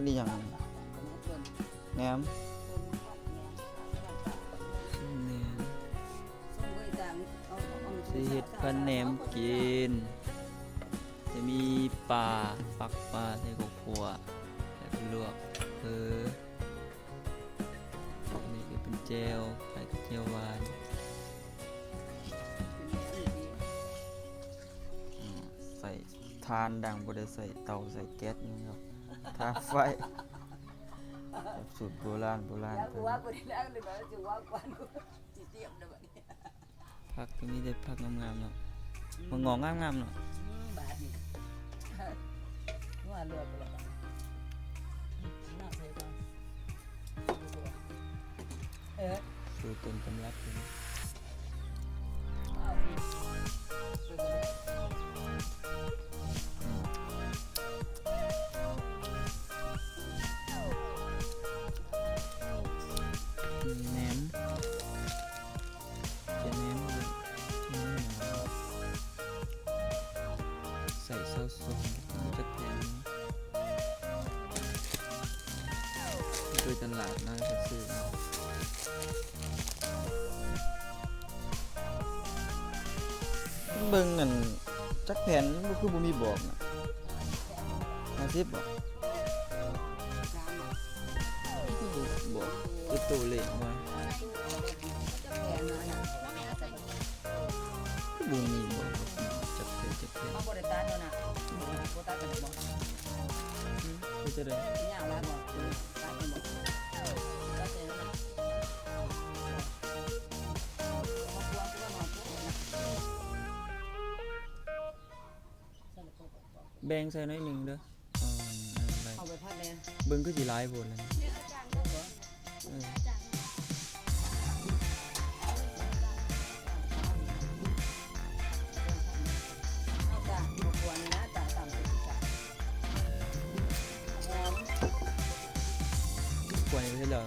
ນີ້ຫຍັງ? ແໜມ ແໜມ ຊິເຮັດພັນແໜມກິນ ຈະມີປາ ປັກປາໃສ່ເຂົ້າຂົ້ວ ແລ້ວກໍລວກເຝີ. ອັນນີ້ກໍເປັນແຈ່ວ ຄ້າຍກັບແຈ່ວຫວານ. ອືມ ໃສ່ຖ່ານດັງ ບໍ່ໄດ້ໃສ່ເຕົາໃສ່ແກັສຫຍັງດອກ ຖ່ານໄຟ ແບບສູດໂບລານໂບລານ. ຢາກຮູ້ວ່າບໍ່ໄດ້ແລ້ວ ຫຼືວ່າຊິເວົ້າກ່ອນ ຊິຕຽມແລ້ວບັດນີ້. ຜັກກໍມີແຕ່ຜັກງາມໆເນາະ ອືມ ໝາກງອກງາມໆເນາະ. ອືມ ບາດນີ້ ຫົວເລືອດໄປແລ້ວ ເນາະ ເອີ ສູດຕົ້ນຕຳລັບເລີຍ. ແໜມ ຈະແໜມຢູ່ ແໜມ ໃສ່ຊາວສອງ ຈັກແຜ່ນ ໄປຕະຫຼາດມາກໍຊື້. ເບິ່ງນັ້ນ ຈັກແຜ່ນ ມັນຄືບໍ່ມີບອກນະ ຫ້າສິບບໍ? ຄືບໍ່ບອກເປັນໂຕເລກມາ ຄືບໍ່ມີບອກ ຈັກແຜ່ນ ຈັກແຜ່ນ ເຮົາບໍ່ໄດ້ຕັດແລ້ວນະ ບໍ່ຕັດກໍໄດ້ບໍ? ຄືຈະໄດ້ຍາວຫຼາຍບໍ? ຕັດແມ່ນບໍ? ຕັດແມ່ນນະ. ແບ່ງໃສ່ໜ້ອຍໜຶ່ງເດີ້. ເອົາໄປຜັດແດ່. ເບິ່ງຄືຊິຫຼາຍໂພດແລ້ວ. ເອີ. ກວນເຮັດແລ້ວ.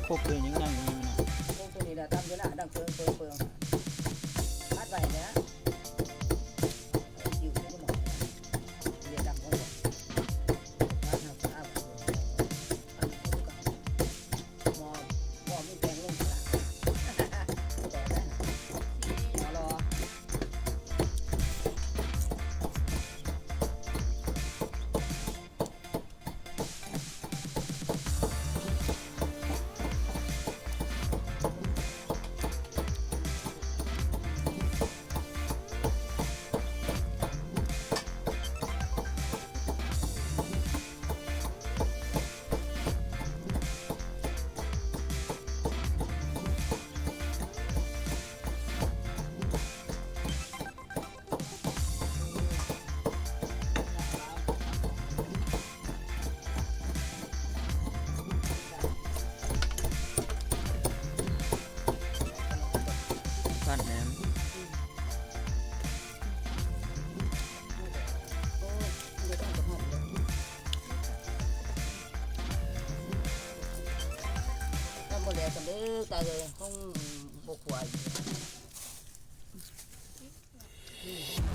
ຄົກຕົວນີ້ຍັງນັ່ງຢູ່ນະ. ຄົກຕົວນີ້ລະຕຳຢູ່ນະ ດັງເປີງໆ ອັດໄວ້ແລ້ວ. ບໍ່ແລ້ວກັນເດີ້ ຕາເອີຍ ຄົງບໍ່ຂວາຍ. ອືມ.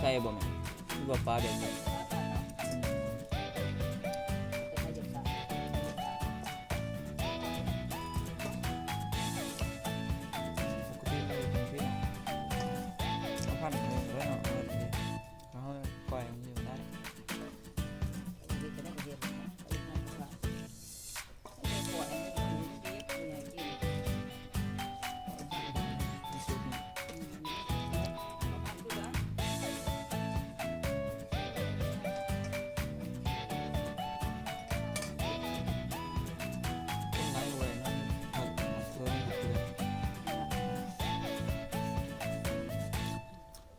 ໄກ່ບໍ່ແມ່ນ ຫຼືວ່າປາແບບນີ້? ເອົາພັນໜຶ່ງເລີຍເນາະ ເອົາໄວ້ກ່ອຍມັນຢູ່ໄດ້.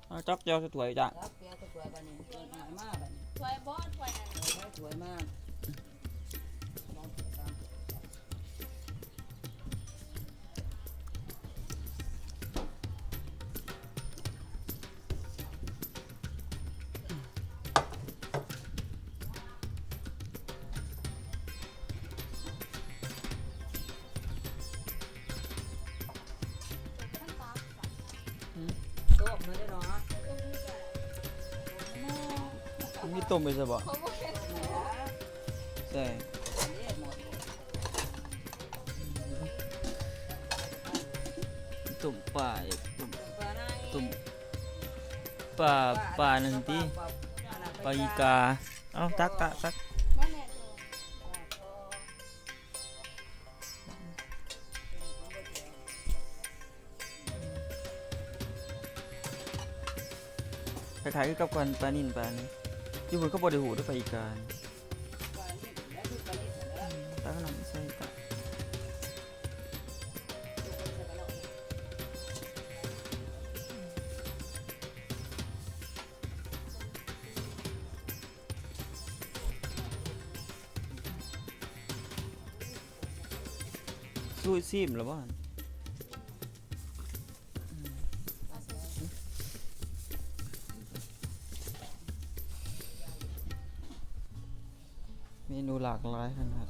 ເອົາຈັບແຈ່ວໃສ່ຖ້ວຍຈ້າ. ຈັບແຈ່ວໃສ່ຖ້ວຍບາດນີ້ ເອີ ມາບາດນີ້ ຖ້ວຍບໍ່ ຖ້ວຍນັ້ນ ເອົາຖ້ວຍມາ. ອືມ ຕົ້ມເລີຍເນາະ ມີຕົ້ມໄປໃສ່ບໍ່? ໃສ່ ຕົ້ມປາອີກ ຕົ້ມ ຕົ້ມປາ ປານັ້ນຕິ ປາອີກາ. ເອົາ ຕັກ ຕັກ ຕັກ. ຄ້າຍໆຄືກັບປານິນປານີ້ ຢູ່ພຸ້ນເຂົາບໍ່ໄດ້ຮູ້ເດ້ ປາອີກາ. ຕັກນ້ຳໃສ່ກະ ສູດຊີມແລ້ວບໍ່ຫັ້ນ? ເມນູຫຼາກຫຼາຍຂະໜາດ.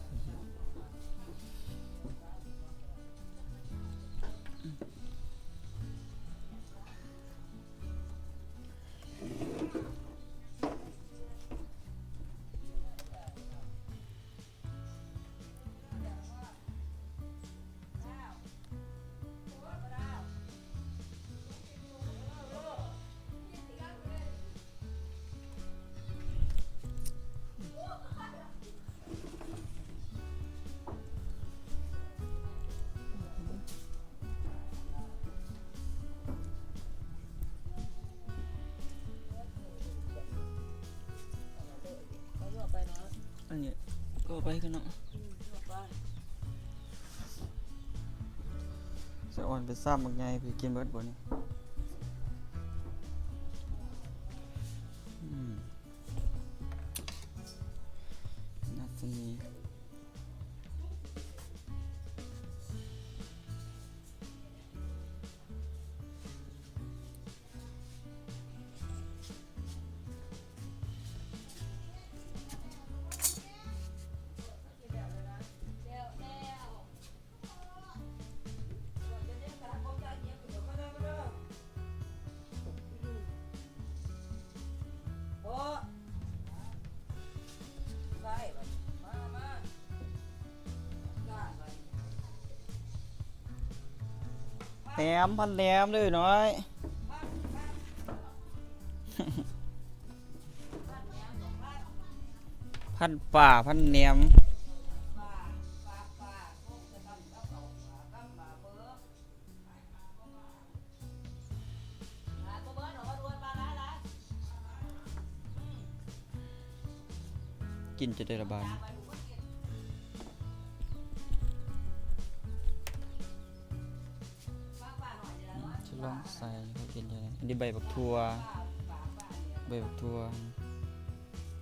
ອັນນີ້ກໍໄປກັນເນາະ ສະອອນໄປຊາບບັກໃຫຍ່ ໄປກິນເບິດບໍ່ນີ້? ອືມ ໜ້າຈະມີ. ແໜມ ພັນແໜມເດີນ້ອຍ ພັນປາ ພັນແໜມ. ກິນຈະໄດ້ລະບາດນີ້ ຈະລອງໃສ່ໃຫ້ກິນຈັ່ງໃດ. ອັນນີ້ໃບບັກຖົ່ວ ໃບບັກຖົ່ວ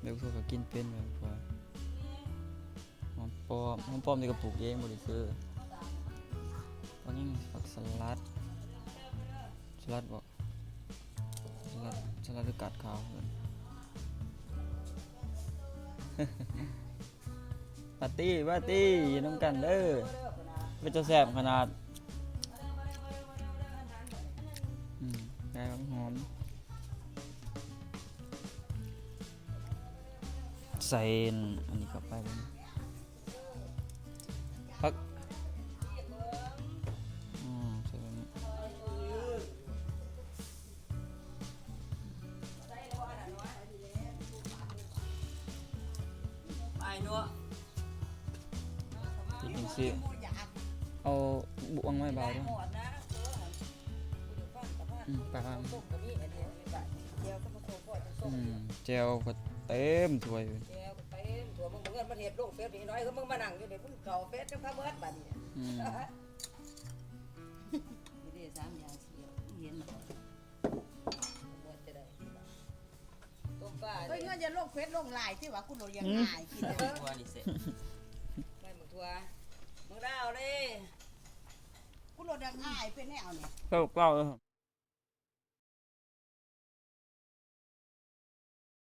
ໃບບັກຖົ່ວກໍກິນເປັນ ໃບບັກຖົ່ວ. ຫອມປ້ອມ ຫອມປ້ອມນີ້ກໍປູກເອງ ບໍ່ໄດ້ຊື້. ອັນນີ້ຜັກສະຫຼັດ ສະຫຼັດບໍ ສະຫຼັດ ສະຫຼັດ ຫຼື ກາດຂາວ ມາຕິ ມາຕິ ຢູ່ນຳກັນເດີ ເປັນຕາແຊບຂະໜາດ. ອືມ ໄດ້ຫອມ. ໃສ່ອັນນີ້ເຂົ້າໄປ ຜັກ ອືມ ໃສ່ແບບນີ້ ໄປເນາະ ເຮັດຈັ່ງຊີ້ ເອົາບ່ວງໄວ້ບ່າວເດີ ອືມ ປາ ອືມ ແຈ່ວກໍເຕັມຖ້ວຍ ແຈ່ວກໍເຕັມຖ້ວຍ ມຶງເງິນມັນເຮັດລົງເຟສນີ້ໜ້ອຍ ຄືມຶງມານັ່ງຢູ່ນີ້ ມຶງເຂົ້າເຟສຈະພາເໝິດບັດນີ້ ອືມ ນີ້ເດ້ ສາມຢ່າງສີ່ຢ່າງ ເຫັນບໍ່ ເໝິດຈະໄດ້ ຕົ້ມປາ ເອີຍ ເງິນຢ່າລົງເຟສລົງລາຍຕິວ່າ ກູໂລດຍັງອາຍກິນ ເອີ ຖົ່ວນີ້ເສະ ໃບໝາກຖົ່ວ ໝາກນາວເດ້ ກູໂລດຍັງອາຍເປັນແນວນີ້ ເຈົ້າເກົ່າ